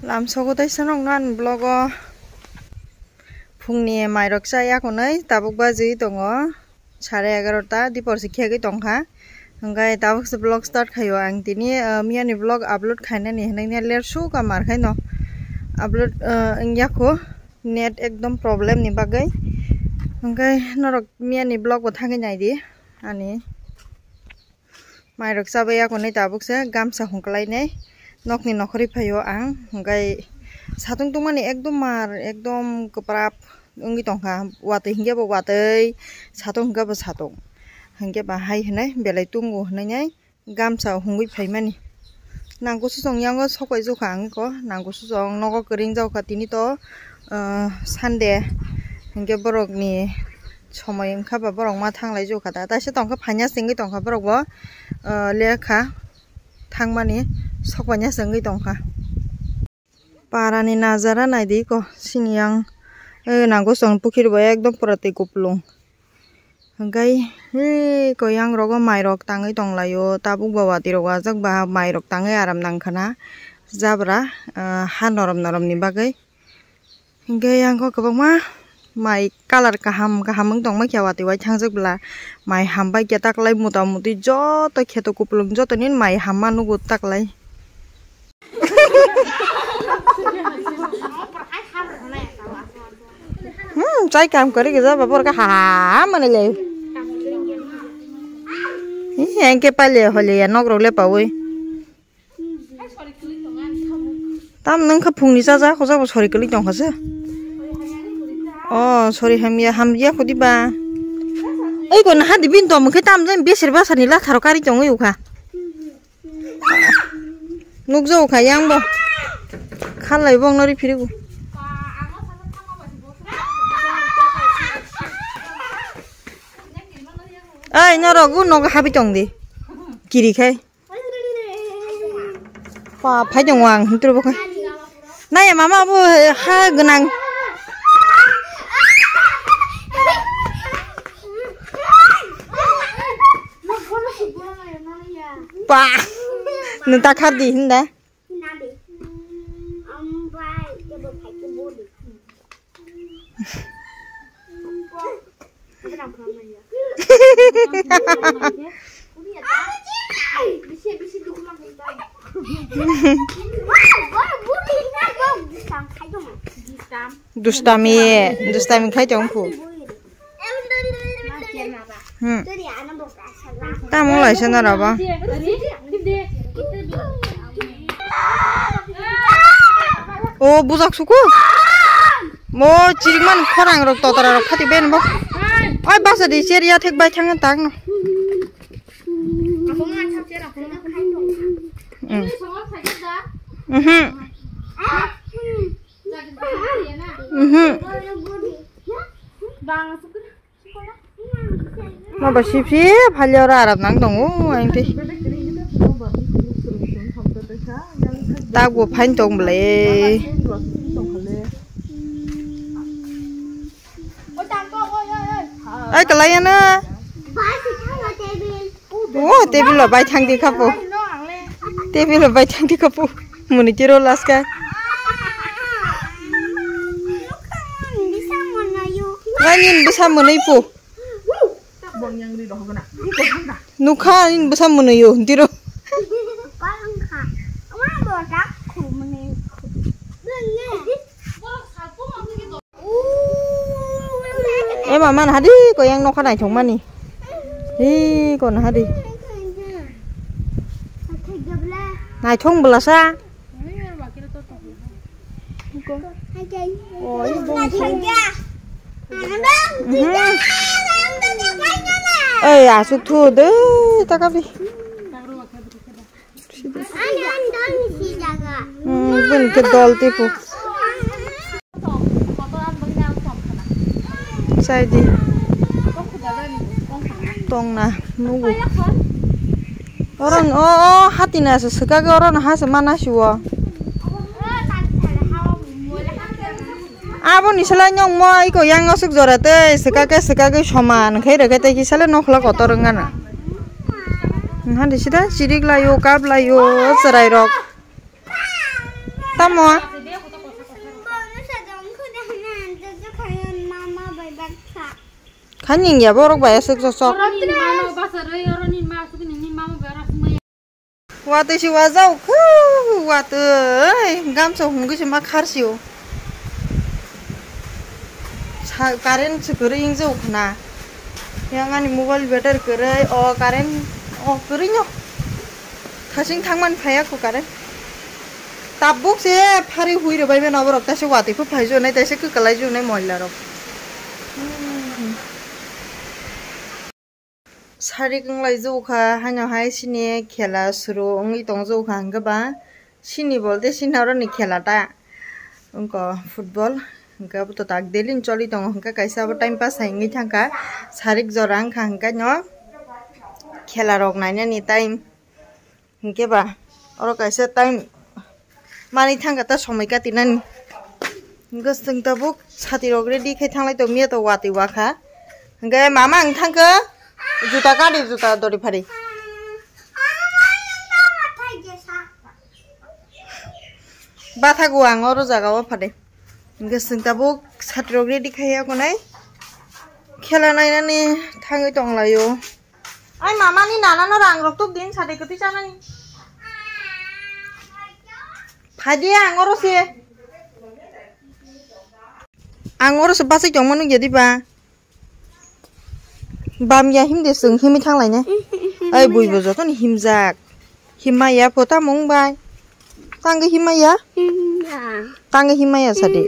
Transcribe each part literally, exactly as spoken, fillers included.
Lamsogo tei sonok nan vlog o phungni mairok cha yakunui tabuk bajwi tongo sare egarota dipor se khegwi tongkha. Hwnkhe tabuk se vlog start khaio ang tini, ah, miyani vlog upload khainani hwnwi ler suk a mar khaino upload, ah, wngya kho net ekdom problem ni bagwi. Hwnkhe norok miyani vlog bo thangwi naidi ani. Mairok chabai yakunui tabuk se gamsa hung kwlainai nokni nokhorwi phaio ang, hwnkhe satung tungmani ekdom mar ekdom kwprap wngwi tongkha, watwi hinkhe bo watwi, satung hinkhe bo satung, hinkhe ba hai hinui belai tungo hinui nai gamsa hungwi phaimani. Nangkukso chwng yango sokwai jokha ang eko, nangkukso chwng nogo kwrwng jokha tini to, ah, Sunday hinkhe borokni somoi wngkha ba borok ma thanglai jokha da. Taisa tongkha phaina se wngwi tongkha borok bo, ah, lekha thangmani sokbaina se wngwi tongkha. Parani najara naidi eko sini yang, eh, nangkukso chwng pukhiri bo ekdom pura twi kupulung. Hwnkhe, eh, koyang rogo mairok tangwi tonglaio, tabuk ba watwi rok wajak ba mairok tangwi aram nangkhana jabra, ah, ha norom norom ni bagwi. Hwnkhe yang kok kwbangma mai colour kaham kaham wng tongma khe watwi uaithangjak bwla mai hambai khe taklai mota muti joto kheto kupulung joto nini mai hamma nugo taklai. Hmm, chai kam kari gija ba borok ha ha ha mani le. Hi, hengke pale hole ya nok rok le pawi. Tam nang kha phungni chaja, khoja bo sori kwlwi tong kha se. Oh, sori hamya, hamya khudi ba. Ei ko naha di bin tom khe tam jai besir basani latharo kari tongwi ukha. Nukjago kha yang bo. Khalai bo wngno ri phirigo. Ai, norok o nogo habi tong di. Kiri khai. Pa, phai tong ang, hitro bo khai. Naya mama bo ha gwnang. Pa, nung ta khar di hinda. Dustami, dustami khai tong kho. Hmm. Tamo lai sana raba. O bujak suku. Mo chirikman khorang rok totora rok khati ben bo. Oi basa di seria thek bai thang tak no. Hmm. Mhm. Mhm. Ma ba sip sip phali oro aram nang tongo ang tei. Tak bo phain tong bwle. Ai kalai na. O table lo bai thang di khapo. Table lo bai thang di khapo. Muni tiro laska. Nani bwsa mwnwi pu. Nukha nini bwsa mwnwi yo tiro. E mama naha di ko yang nokha naithok mani. Hi ko naha di. Naithok bwlasa. Mhm. Oi asuk thu de taka bi. Hmm, bun ke dol tipu. Sai di. Tong na nugu. Oron o o hati na se sika ge oron ha se mana siwo. Abo ni sala nyong mo iko yang asuk jora tei sika ke sika ge soman khai rege tei ki sala nokla kotor ngana. Nhan di sida chirik layo kap layo cherai rok. Tamo? Khani ya borok bai aswk sok sok. Oroni mano basarwi, oroni ma aswk nini mama bai oro aswk maya. Watwi si wajao khu, watwi gamsa hungwi si ma kharsio. Sa-, current se kwrwi wng jao khna. Yang ani mobile battery kwrwi, o current o kwrwi no. Thasing thangman phaiya khu current. Tabuk se phari hui rwbai mano borok, taisa watwi pho phai jao nai, taisa kwkalai jao nai moila rok. Hmm. Sarik wng lai jao kha, haino hai sini khela suru wngwi tong jao kha, hwnkhe ba sini bolte sini oro ni khela ta wngkha football, hwnkhe abo to tak daily ni choli tongo, hwnkhe kaisa abo time pass hai wngwi thang kha, sarik jora wng kha, hwnkhe no khela rok nainani time. Hinkhe ba oro kaisa time manwi thangkha ta somoi katinani. Hinkhe chwng tabuk sati rok ready khai thanglai tongmiya to watwi wakha. Hinkhe mama ang thangkha juta kari juta dori phari. Bathago ang oro jaga o phade. Hinkhe chwng tabuk sati rok ready khai ya konai. Khela nainani thangwi tonglaio. Ai mama ni nana no rang rok tuk din sade kwtwi chanani. Phadi ang oro se. Ang oro se basai tong manu jadi ba. Bam ya him de sung himi thang lai ne. Ai bui bo joto ni himjak. Himma ya pho ta mung bai. Tang ge himma ya. Tang ge himma ya sade.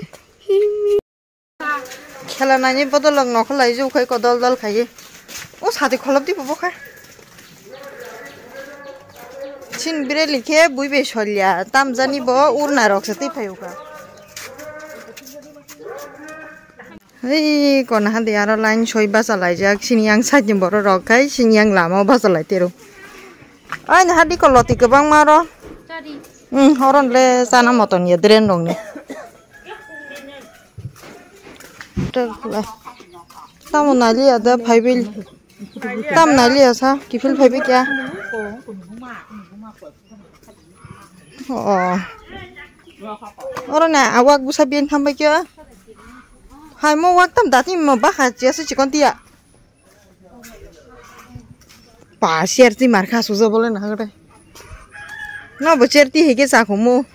Khela naini bodol rok nokho lai jukha kho dol dol khai. O sati kholop di bo kha. Sin bire likhe bui be solya tam jani bo urna rok se twi phayu kha. Hei kona hadi aro line soi basa lai jak sini yang side ni borok rok khai sini yang lama o basa lai tero. Ai na hadi ko loti kwbangma ro. Hmm, horon le chana moton ya dren rong ni. Tamo nali ada phaibil. Tam nali asa kifil phaibil kya. Oh. Oro na awak busa bien thambai kya. Hai mo wak tam dati mo bakha chiasu chikon tiya. Pa, serti mar kha suja bole na hagre. No bo serti hege sa khomo.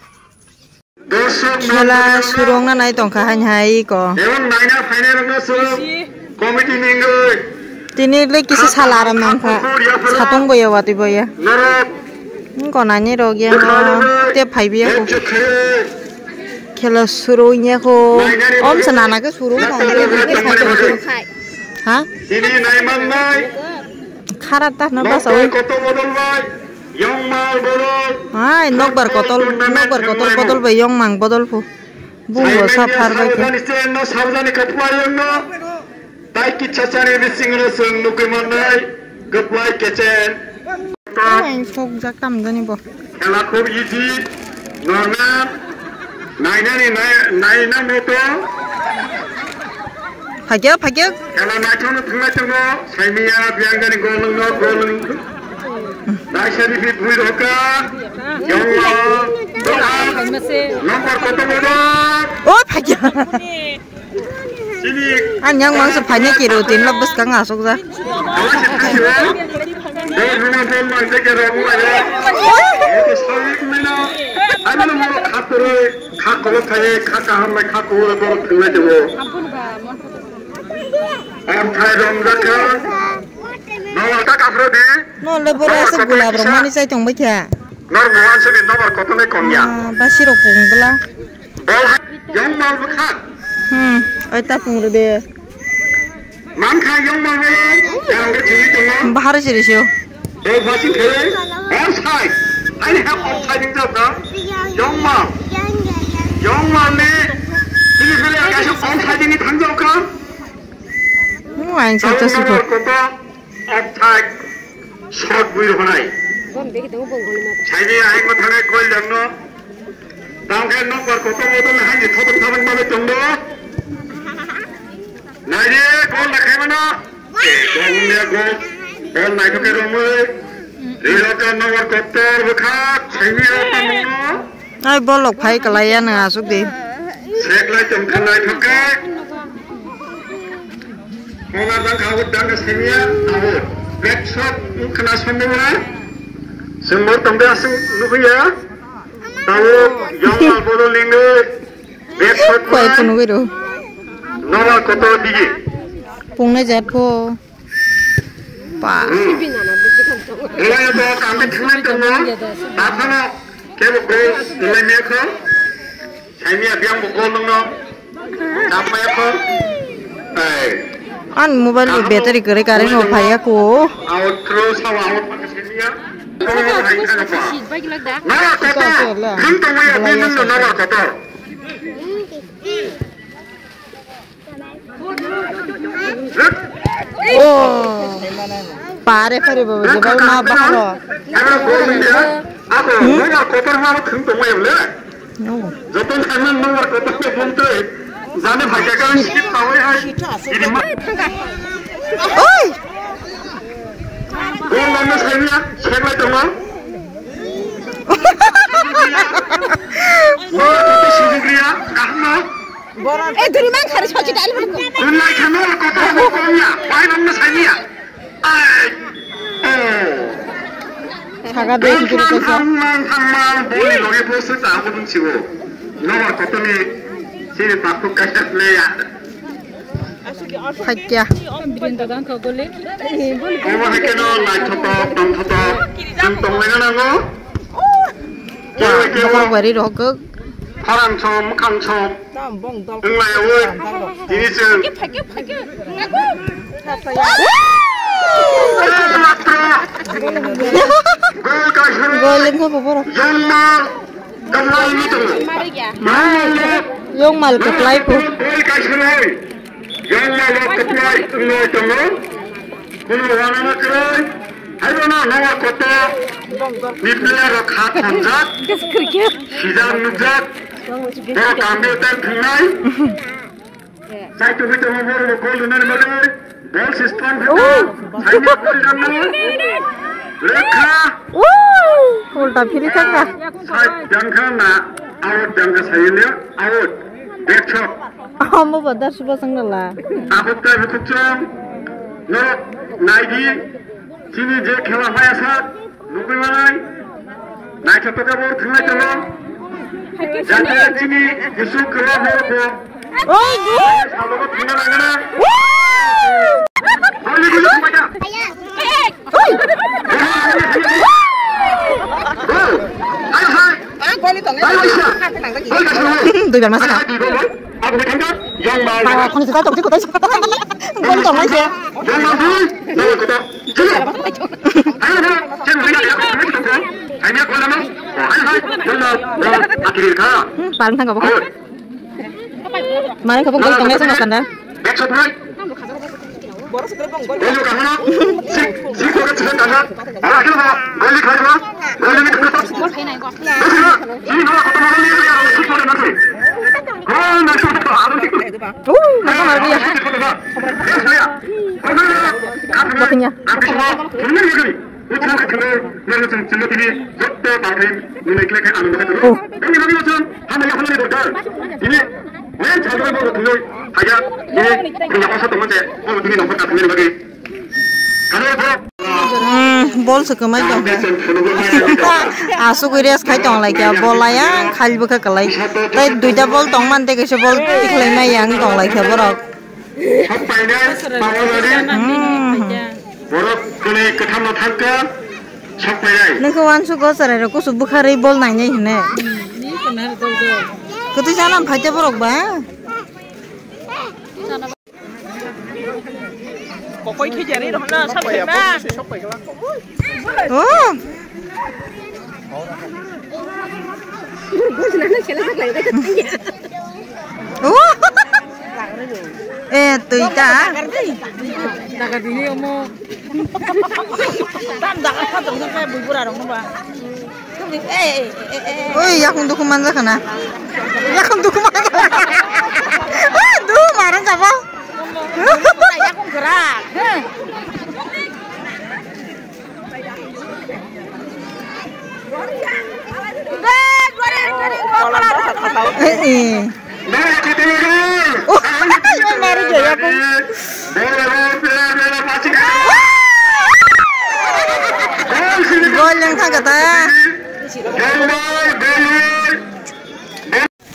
Khela surong na nai tong kha hain hai ko. Tini le kisa sala aram nang kha. Satong boya wati boya. Wngkha nani rok yang o, tei phai biya kho. Khela suru ya kho. Om se nana khe suru khai. Ha? Khara ta na basa oi. Hai, nokbar kotol, nokbar kotol bodol bai yong mang bodol pho. Bung bo sa phar bai khe. Tei kitsa chani bisingo chwng nugwi mannai kwplai kechen. Ang sokjak tam jani bo. Khela khub easy, normal, nainani nai-, naina moto. Phagya, phagya. Khela naithokno thanglai tongo, saimiya biyang jani gol wngno, gol wng. Naisari bit bui roka, yongma, doha, number koto bodo. O phagya. Ang yang mangsa phanya kiro tin lo bwskang asuk ja. No le bora se gulab rok mani chai tong bai kha. Nor mohan se din nobar koto nai kom ya. Ah, basi rok pung bla. Bol ha-, yong mal bwkha. Hmm, oi ta pung de. Man kha yong mal bwkha. Yang de thwi tongo. Bahar siri sio. Bol basi khe. Offside. Ani ha offside ni jaka. Yong mal. Yong mal ni. Ini bele kaisa offside ni thang jaka. Hmm, ain sa ta suko. Koto. Attack shot bui rwnai. Saini ahai mwthangwi koi jangno. Tangkhe nokbar kotor kotor hai ni thotok thabang bagwi tongo. Naidi gol nakhai mano. Gol wngya gol. Gol naithokhe romwi. Rirokhe nokbar kotor bwkha saini ahai tongmungno. Ai bolok phai kalai ya nang asuk de. Seklai tongkha naithokhe. Kola dang khago dang semiya, abo. Bek sok khna sombo na. Sembor tambe asung nubiya. Tawo yong mal bolo lingo. Bek sok. Koi phunugwi ro. Nora koto digi. Pungnai jat pho. Pa. Ela ya to kami thumai to no. Baphano kebo go nilai mekho. Saimia biang bo gol nungno. Tap maya kho. Ai. An mobile ni battery kwrwi current rok phaiya ko. Out throw sawa out pakai saimia. Nara kotor. Hang tongmaya bi nungno nara kotor. Oh. Pare pare bo jebal ma baharo. Nara gol nungya. Ako nara kotor ma thung tongmaya le. No. Joton thangna number kotor ni phone tei. Jani phai ka kan skip tawai hai. Ini ma. Oi. Gol lama saya, saya lai tongma. Gol itu sibuk dia, kahma. Eh, duri man khari sochi dal. Dun lai khama kotor ko konya. Pai lama saya. Ai. Oh. Thaga de. Bol kiri phang kaisa. Phang mang, phang mang, boli loge bosu ta, aku dun siwo. Nomor kotor ni, sini takut kaisa play ya. Phaikya. Omo hai khe no naithotok, tongthotok, chwng tonglaina nango. Kewa, kewa. Bari rok. Pharang som, mwkhang som. Wng lai oi. Tini chwng. Gol kaisa. Gol wng kha bo borok. Yongma. Kwplai wngwi tongo. Yongmal kwplai pho. Bol kaisa oi. Yongma lo kwplai wngwi tongo. Kuno wanama kwrwi. Haibono nogo koto ni player rok kha thomjak. Sijak nukjak. Borok kambe tan thwngnai. Chaitu hoi tongo borok gol rwnani bagwi. Bol se strong khe ta. Saimia gol rwnani. Lekha. Ulta phiri thangkha. Sai dangkha na out dangkha saimia out. Back shot. Omo bo dar suba sangna la. Ahok tai bukhuk chwng. No naidi. Chini je khela haya sa. Nugwi manai. Naithotok khe bor thwnglai tongo. Jate chini Jisu kwlai horo bo. Oi, gu. Sabogo thwngna nangana. Boli guli thwngbaida. Oi. Hai, hai. Hai, hai. Duibar masa. Hai, hai, duibar. Abo thangka, yong mal. Ba, khoni sita tok sita. Gol tong lai se. Yong mal dui, yong mal koto. Jilo. Ayo, ayo. Chen ri ya, ya, chen ri ya. Hai, ya, gol lama. Hai, hai. Yong mal, yong mal. Akhir kha. Hmm, parang thangka ba. Mane kabo gol tong lai se makanda. Back shot, right. Gol kahana. Sik, sik ko ka chika kahana. Ara kilo ba. Gol ni khai ba. Gol ni khai ba. Gol ni khai ba. Gol ni khai ba. Gol ni khai ba. Uh, maka marbiya. Bakinya. Oh. Hmm, bol se kwmai tong. Asugwi rest khai tong lai kha, bol ayang khal bwkha kwlai. Tai duita bol tong man tei kaisa bol tikhlai mai yang tong lai kha borok. Hmm. Borok kwnwi kwthamno thangkha, sok painai. Nokha uansuk o chwrairok kusu bwkharwi bol nainai hwnwi. Kwtwi sana phaikha borok ba? Kokoi khe jari rohna, sab khe na. Oh. Oh. Eh, twi ta. Daga dini omo. Tam daga kha tong kha bui bura rong ba. Oi, yakung dukhu manja khana. Yakung dukhu manja. Oi, du marang kabo. Yakung gerak. Eh, eh. Oh, mari Gol yang thang kata.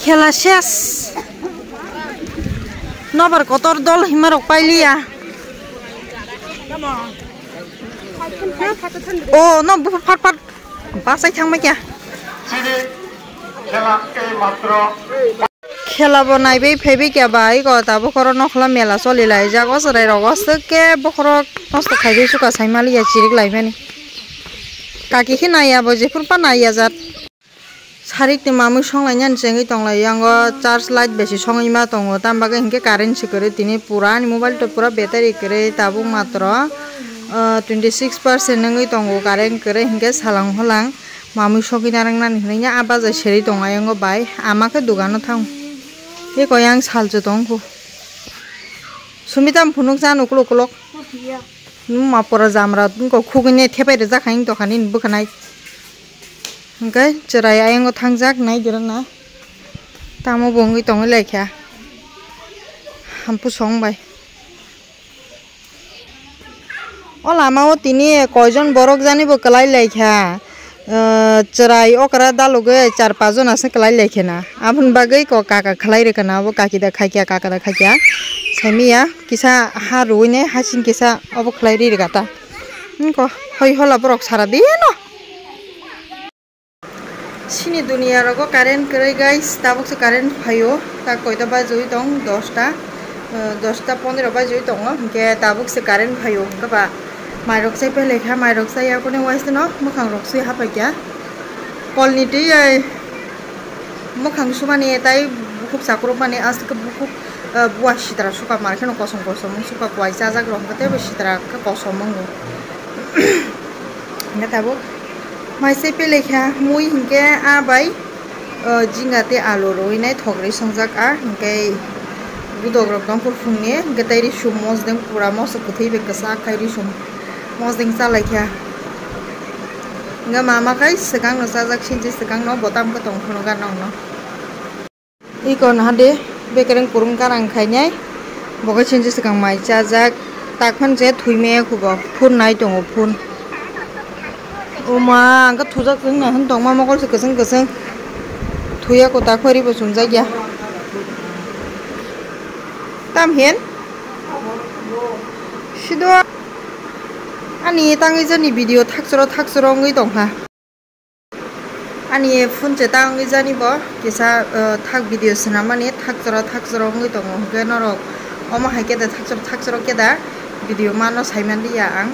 Khela ses. Nobar kotor dol himarok pailiya. O, no, bu phat phat. Basai thangma kya? Chini khela ei matro. Khela bo naibai phaibai kya bai ko tabuk oro nokhla mela choli laijak o chwrai rok o swk ke bokhorok nosto khaibai suka saimaliya chirik laimani. Kaki khe naiya bo jephuru pa naiya jat. Sarik ni mamui songlainani chengwi tonglaio, yango charge light bai se songwi ma tongo, tamo bagwi hinkhe current se kwrwi tini pura ani mobile to pura battery kwrwi tabuk matro, ah, twenty six percent wngwi tongo current kwrwi hinkhe salang holang mamui sogwi narwknani hinwi a baja serwi tongo ayang bai ama khe dogano thang eko yang salchu tongkhu sumita phunuk chan ukuluk ukuluk. Numa pora jamra wngkha khugwi ne thepai rijak hai wngtokha nini bwkhanai. Hwnkhe chwrai ayang o thangjak nai dirana. Tamo bo wngwi tongwi laikha. Hampusong bai. O lama o tini koijon borok jani bo kwlai laikha. Ah, chwrai okra dalogwi char pas jona se kwlai laikhe na. Aboni bagwi kok kaka khlai rwkha na, abo kaki da khaikya, kaka da khaikya. Saimanya kisa ha rwui ne hasing kisa obo khlai ri rwkha ta. Wngkha hoi hola borok sara dino. Chini duniya rogo current kwrwi guys, tabuk se current phaio. Ta koita bajiwi tong, dosta, ah, dosta pondro bajiwi tongo, hinkhe tabuk se current phaio. Hwnkhe ba mairok chai pelaikha, mairok chai yakune waisano mwkhang rok swi hapaikha. Kolni twi ai mwkhang sumani tai bukhuk chakrupmani aswk bukhuk, ah, buwa sitra suka mar kheno kosom kosom wng suka kwai chajak rok hwnkhe teibo sitra khe kosom wngo. Hwnkhe tabuk mai chai pelaikha mui hinkhe a bai. O jinga tei alu rwui nai thok rwi songjak a, hinkhe budok rok tong phuru phungni, hinkhe tei risum mosdeng pura moso kwthwi bai kwchak khai risum mosdeng chalaikha. Hinkhe mama khai swkang no chajak sinchi swkang no bo tam khe tong phunukha nokno. Iko naha de bekereng kurung karang khainai. Bo khe sinchi swkang mai chajak. Tak phan je thwi maya khubo. Phun nai tongo phun. Oma, ang khe thujak wngna hwn tongma mokol se kwchwng kwchwng. Thuya kwta khori bo chumjak ya. Tam hin? Sido ani tangwi jani video thakchoro thakchoro wngwi tongkha. Ani phone che ta wngwi jani bo kisa, uh, thak video swnamani thakchoro thakchoro wngwi tongo, hwnkhe norok omo hai khe da thakchoro thakchoro khe da video mano saimanliya ang,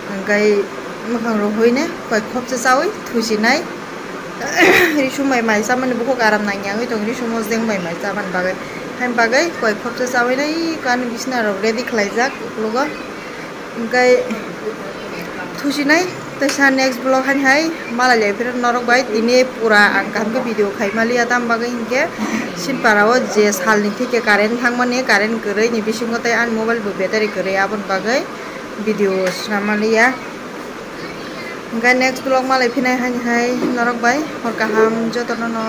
hwnkhe mwkhang rok huine koi khopsa chaui thusinai. Risum bai mai chamani bukhuk aram nangya wngwi tongo, risum mosdeng bai mai chamani bagwi, haini bagwi koi khopsa chaui nai kani bisna rok ready khlaijak uklogo. Hwnkhe thusinai teisa next vlog haini hai malai lai phiro norok bai tini pura ang kaham khe video khai maliya, tam bagwi hinkhe Silpara o je salni thike current thangmani, current kwrwi ni bisingo tei ani mobile bo battery kwrwi, aboni bagwi video swnam maliya. Hwnkhe next vlog malai phinai haini hai norok bai hor kaham jotono no.